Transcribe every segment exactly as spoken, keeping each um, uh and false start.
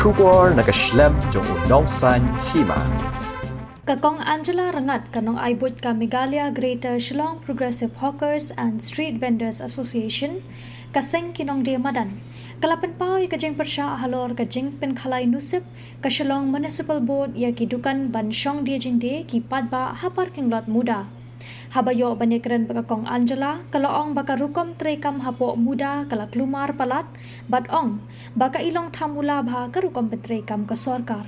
Khubor na ka shlem jong u nongsaiñ hima. Ka Kong Angela Rangad, ka nongai buit ka Meghalaya Greater Shillong Progressive Hawkers and Street Vendors Association, ka seng ki nongdie madan, ka la pynpaw ïa ka jingpyrshah halor ka jingpynkhalai nusip ka Shillong Municipal Board ïa ki dukan ban shong die jingdie ki paidbah ha parking lot MUDA. Haba ïoh ban ïakren bad ka Kong Angela, ka la ong ba ka rukom treikam hapoh MUDA ka la kulmar palat, bad ong ba ka i long thamula bha ka rukom pyntreikam ka sorkar.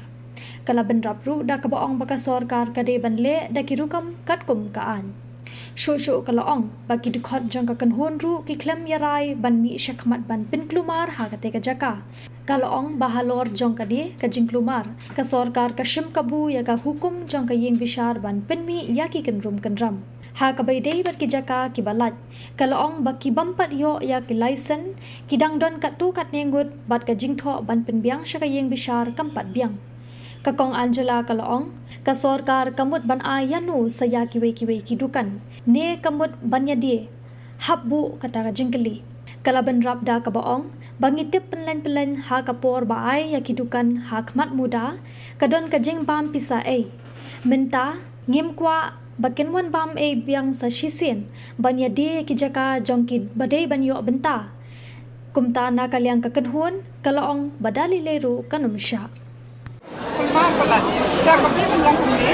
Ka la bynrap ruh da kaba ong ba ka sorkar ka dei ban leh da ki rukom katkum ka aiñ. Shuh shuh ka la ong ba ki dkhot jong ka kynhun ruh ki khlem ïarai ban mih shakhmat ban pynkulmar ha katei ka jaka. Ka la ong ba halor jong kane ka jingkulmar, ka sorkar ka shim kabu ïa ka hukum jong ka ïing bishar ban pynmih ïa ki kynrum kynram. Ha kaba ïadei bad ki jaka kiba lait, ka la ong ba ki bym pat ïoh ïa ki license ki dang don katto katne ngut bad ka jingthoh ban pynbiang sha ka ïing bishar kam pat biang. Ka Kong Angela ka la ong, ka sorkar ka mut ban ai ïano sa ïa kiwei kiwei ki dukan, ne ka mut ban ïadie hap buh kata ka jingkylli. Ka la bynrap da kaba ong ba ngi tip pynleng pynleng ha ka por ba ai ïa ki dukan ha khmat MUDA ka don ka jingbam pisa ei. Mynta ngim kwah ba kin wan bam ei biang sa shisien ban ïadie ïa ki jaka jong ki ba dei ban ïoh bynta. Kumta na ka liang ka kynhun ka la ong ba da lei lei ruh kan ym shah. Kulmar palat, jingshisha kaba phi ban long kumne.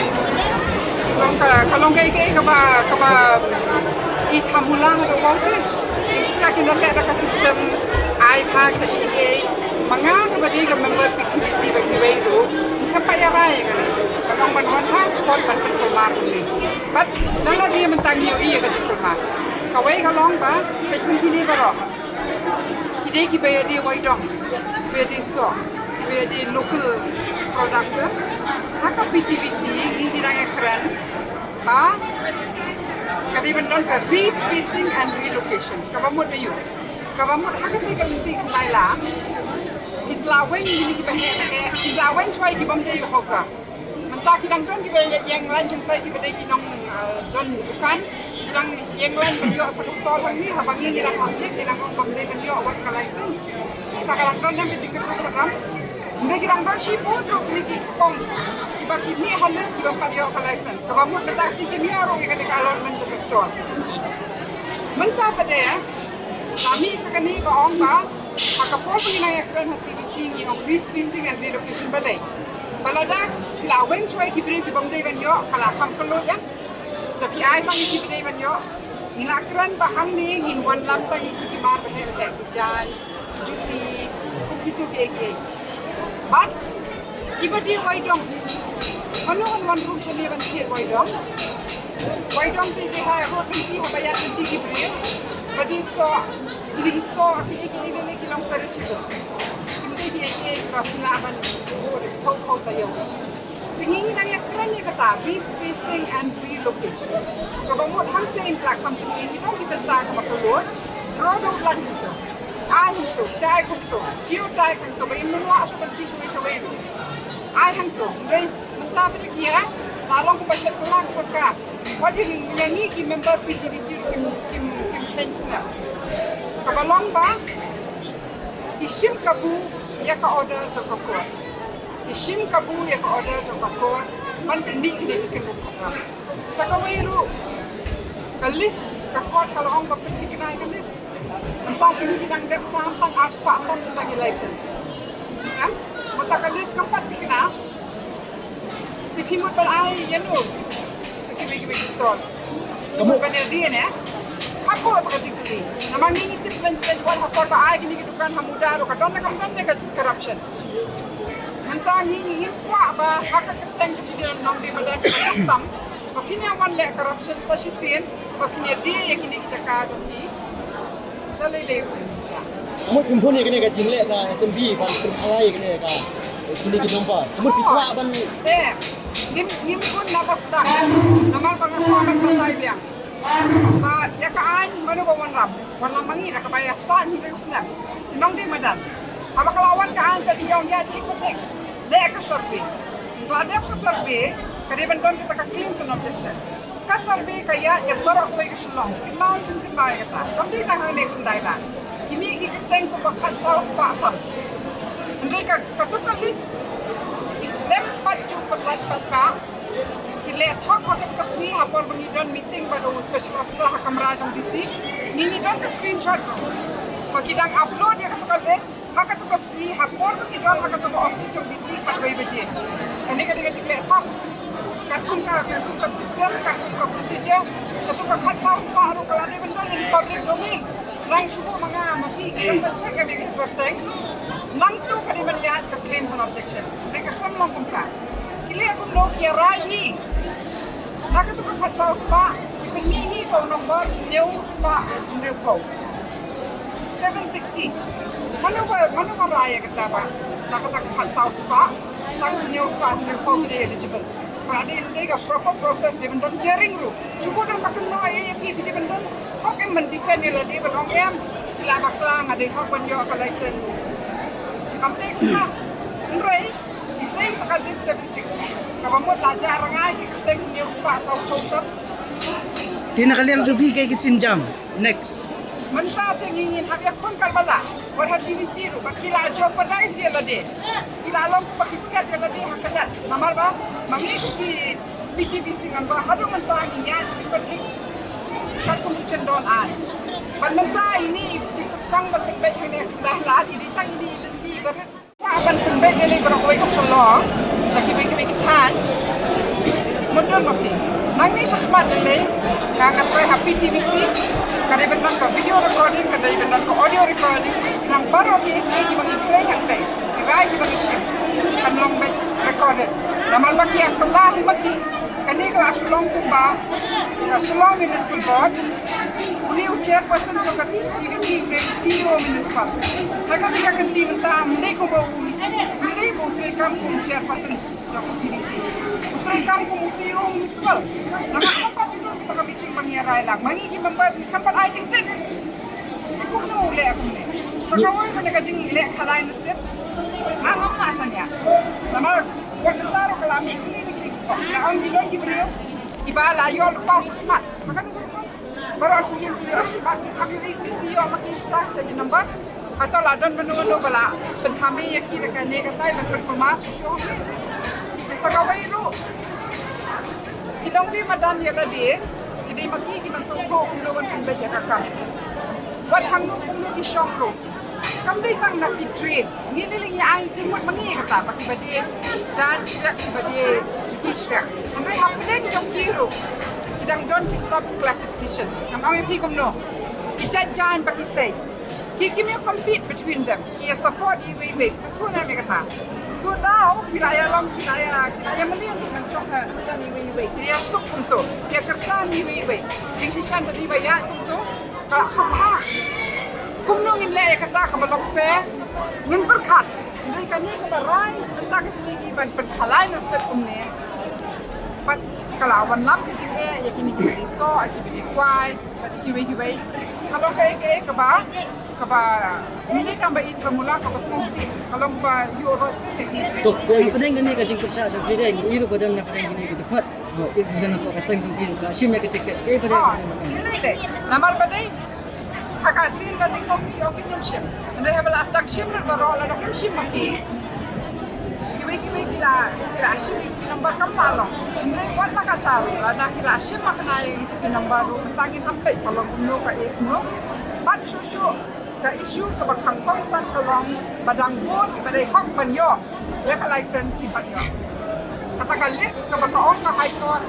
Long ka, ka long kaei kaei kaba, kaba i thamula ha ka por te. Jingshisha kin don leh da ka system ai bha ka i ei. Ma nga kaba dei ka member P T V C ba kiwei ruh, i kaba ïarai ka. Ka long ban wan ha spot ban kulmar kumne. But nang la dei mynta ngi ïohi ïa ka jingkulmar. Kawei ka long ba peit kum kine baroh. Ki dei kiba ïadie waidong, kiba ïadie soh, kiba ïadie local products, eh. Ha ka P T V C ngi, ngi dang ïakren ba ka dei ban don ka respacing and relocation. Kaba mut aïu? Kaba mut ha katei ka lynti khyndai la, ki la weng kine kiba heh heh, ki la weng shuwa ki bym dei hawker. Mynta ki dang don kiba ïeng lain jingtei kiba dei ki nong, ah, don dukan. Ki dang ïeng lain ban ïoh sa ka stall hangne, haba ngi ngi dang object, ngi dang ong bym dei ban ïoh wat ka license. Mynta ka dang don nang ka jingkyrkhu ka dang. Mynta ki dang don shibun ruh kine ki kong kiba ki mih ha list kiba pat ïoh ka license. Kaba mut mynta shi kim ïoh ruh ïa kane ka allotment jong ka stall. Mynta pat de, la mih sa kane ba ong ba ha ka por ba ngi nang ïakren ha T V C ngi ong respacing and relocation balei. Ba lada ki la weng shuwa ki briew ki bym dei ban ïoh ka la kham kylluid ïa. Da phi ai tang ïa ki bym dei ban ïoh. Ngi la kren ba hangne ngin wanlam tang ïa ki mar ba heh ba heh, ki jaiñ, ki juti, kum kito kiei kiei. Bad iba dei waidong, mano ban wan rum shane ban thied waidong? Waidong te ki ha rud lynti, haba ïaid lynti ki briew. Ba dei soh, ki dei soh, kiei kiei lei lei ki long perishable. Kim dei kiei kiei ba phi lah ban buh da ki phew phew taïew. Te ngi ngi dang ïakren ïa kata, respacing and relocation. Kaba mut hangtei ngi la kham tynrai, ngi dang ki bynta kaba kylluid, draw da u lad hangto, ai hangto, dai hangto, kiew dai hangto, ba im nang lah shuh ban kiew shawei shawei ruh. Ai hangto, hynrei mynta ba dei ki ïa, la long kumba shet kylla ka sorkar. Wat ïa ngi, ïa ngi ki member P T V C ruh kim, kim, kim kheiñ snem. Kaba long ba ki shim kabu ïa ka order jong ka court. Ki shim kabu ïa ka order jong ka court ban pynmih kine ki kynrum kynram. Sa kawei ruh ka list, ka court ka la ong ba pynthikna ïa ka list. Mynta kine ki dang dep sam tang arspah ton tang ki license. Em? Mynta ka list kam pat thikna. Te phi mut ban ai ïano sa kiwei kiwei ki stall? Ka mut ban ïadie ne? Hapoh ta ka jingkylli. Namar ngi ngi tip pynpeit wat ha por ba ai kine ki dukan ha MUDA ruh ka don ne kam don ne ka corruption. Mynta ngi ngi ngim kwah ba ha ka kyrteng jong kine nongdie madan kiba dang tam ba phin ïa wan leh corruption sa shisien, ba phin ïadie ïa kine ki jaka jong ki. Da lei lei ruh ngi sha. Ka mut phim hun ïa kane ka jingleh ka S M B ban pynkhalai ïa kane ka, kine ki number. Ka mut phi kwah ban. Eh, ngim, ngim hun na ba sdang. Namar ba nga kwah ban batai biang ba ïa ka aiñ mano ba wanrah. Wanrah ma ngi da kaba ïasaid hynriew snem. Nongdie madan. Haba ka la wan ka aiñ ka dei ong ïa thik ba thik. Leh ka survey. Ka la dep ka survey, ka dei ban don kata ka claims and objections. Ka survey ka ïaid ïa baroh kawei ka Shillong. Kynmaw shin kynmaw ïa kata. Kam dei tang hangne khyndai la. Kine ki kyrteng kumba khatsaw spah ton. Hynrei Katu ka list i lem pat jong pat lait pat ka. Ki leh thok ha katu ka sngi ha por ba ngi don meeting bad u special officer ha kamra jong D C. Ngi ngi don ka screenshot ko. Ba ki dang upload ïa katu ka list ha katu ka sngi ha por ba ngi don ha katu ka office jong D C khatwei baje. Kane ka dei ka jingleh thok. Katkum ka, katkum ka system, katkum ka procedure, katu ka khatsaw spah ruh ka la dei ban don in public domain. Nang shu buh ma nga ma phi ki dang ban check ïa ka kyrteng. Nangtu ka dei ban ïaid ka claims and objections. Dei ka khlem long kumta. Ki leh kumno ki rai hi. Na katu ka khatsaw spah ki pynmih hi ka u nombor hynñiew spah hynriewphew. Seven sixty. Mano ba, mano ba rai ïa kata ba na kata ka khatsaw spah tang hynñiew spah hynriewphew ki dei eligible. Ba dei, dei ka proper process dei ban don hearing ruh. Shu buh don ba kynnoh ïa phi, phi dei ban don hok em ban defend ïa lade ban ong em, phi la bakla, nga dei hok ban ïoh ka license. Kam dei kumta. Hynrei i sei ta ka list seven sixty kaba mut la jah rngai ki kyrteng hynñiew spah sawphew tam. Te na ka liang jong phi kaei ka sienjam next? Mynta te ngi ngin hap ïakhun katba lah. Wat ha T V C ruh bad ki la jeopardize ïa lade. Ki la long kumba ki siat ïa lade ha ka jait. Namar ba ma ngi ki P T V C member haduh mynta ngi ïaid thik pa thik katkum ki kyndon aiñ. Bad mynta ine i jingpyrshang ban pynbeit hangne ha Kyndah Lad, i dei tang ine i lynti ba rit. Kwah ban pynbeit lei lei baroh kawei ka shlong sha kiwei kiwei ki thaiñ. Mut don ma phi. Nangne shakhmat lei lei nga, nga trai ha P T V C. Ka dei ban don ka video recording, ka dei ban don ka audio recording. Khnang baroh kiei kiei kiba ngi trei hangtei, ki rai kiba ngi shim, kan long beit recorded. Namar ba ki ïa kylla hi ma ki. Kane ka la shu long kumba ka Shillong Municipal Board. Une u chairperson jong ka T V C u dei u C E O municipal. Ha kane ka kynti mynta ym dei kumba u, ym dei ba u treikam kum chairperson jong ka T V C. U treikam kum u C E O municipal. Namar kumba jong kita ka meeting ba ngi ïa rai lang, ma ngi ki members ngi khlem pat ai jingtip. Te kumno u leh kumne? Sa kawei mynne ka jingleh khalai nusip. Nga ngam lah shaniah. Namar wat kata ruh ka la mih kine na kine ki kong. Nga ong ki don ki briew kiba la ïoh lypa shakhmat. Baroh shi ïing ki ïoh shakhmat, ki ïoh, ki ïoh ma ki start da ki number. Hato la don mano mano ba la pynkham ïa ki da kane katai ban pynkulmar shuh shuh. Te sa kawei ruh ki nongdie madan ïa lade ki dei ma ki, ki ban sngewthuh kumno ban pynbeit ïa ka kam. Wat hangno kumno ki shong ruh. Kam dei tang na ki trades. Ngi lei lei ngi ai jingmut ma ngi kata ba kiba die jaiñ shriak, kiba die jukut shriak. Hynrei hapdeng jong ki ruh ki dang don ki sub classification. Ngan ong ïa phi kumno. Ki jait jaiñ ba ki sei, ki kim ïa compete between them. Ki ïa support iwei iwei. Sa tu na me kata. So now ki la ïa long, ki la ïa, ki la ïa mlien ban shong ha jan iwei iwei. Ki ïa suk kumto, ki ïa kyrshan iwei iwei. Jingshisha da dei ba ïa kumto. Ka la kham bha. Kumno ngin leh ïa kata kaba long fair? Ngin pyrkhat. Hynrei kane kaba rai mynta ka sngi hi ban pynkhalai nusip kumne. Pat ka la wanlam ka jingeh ïa kine kiba dei soh, kiba dei kwai, bad kiwei kiwei. Ka long kaei kaei kaba, kaba ine tang ba ïeit ba mula kaba sngewsih. Ka long ba ïoh roi te ïa kine. To, hapdeng kane ka jingpyrshah jong phi dei, ngi ïohi ruh ba don hapdeng kine ki dkhot. Oh, i dang hapoh ka seng jong phi ka shim ïa ka tiket. Ka i ba dei. Ah, ka dei, dei. Namar ba dei ha ka sien ba dei kong ki ong kim shim. Hynrei haba la start shim ruh baroh lada kim shim ma ki. Kiwei kiwei ki la, ki la shim ïa ki number kam ta long. Hynrei wat la kata ruh lada ki la shim ma kane ïa ki number ruh, tang ngin hap peit ka long kumno ka e kumno. Bad shuh shuh ka issue kaba kham kongsan ka long ba dang bun kiba dei hok ban ïoh ïa ka license kim pat ïoh. Kata ka list kaba ka ong ka High Court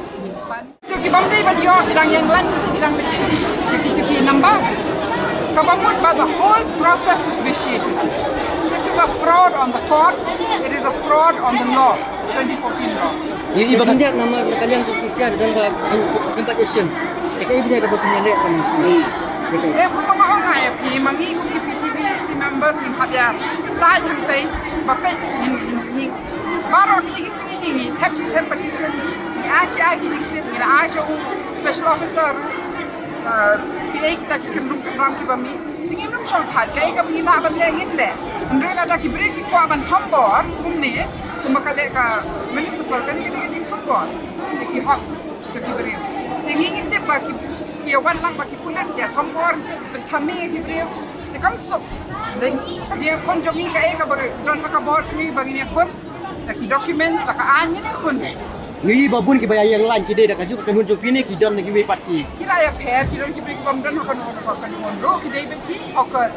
ban, kito ki bym dei ban ïoh ki dang ïeng lait, kito ki dang leit shim ïa kito ki number. Kaba mut ba the whole process is vitiated. This is a fraud on the court. It is a fraud on the law, the twenty fourteen law. Ïa, ïa, ba khyndiat namar na ka liang jong P C R don ba kan, kan pat ïa shim. Te kaei ba dei kaba phin ïa leh ban shim? Eh, kumba nga ong ïa phi, ma ngi kum ki P T V C members ngin hap ïa said hangtei ba peit, ngin, ngin, ngin, baroh kine ki sngi ngi thep shi thep petition, ngi ai shi ai ki jingtip, ngi la ai sha u special officer. Ah, kiei kita ki kynrung kynram kiba mih. Te ngim shym shongthait, kaei kaba ngi lah ban leh ngin leh. Hynrei lada ki briew ki kwah ban thombor kumne, kumba ka leh ka municipal, kane ka dei ka jingthombor ïa ki hok jong ki briew. Te ngi ngi tip ba ki, ki ïa wan lang ba ki pulit ki ïa thombor, pynthymmai ïa ki briew. Te kam suk. Dei ka jingïakhun jong ngi kaei kaba don ha ka bor jong ngi ba ngin ïakhun. Da ki documents, da ka aiñ ngin ïakhun. Ngi ba bun kiba ïa ïeng line ki dei da kajuh ka kynhun jong phi ne ki don na kiwei pat ki? Ki la ïapher, ki don kiba bym don ha ka kynhun ruh, ki dei beit ki hawkers.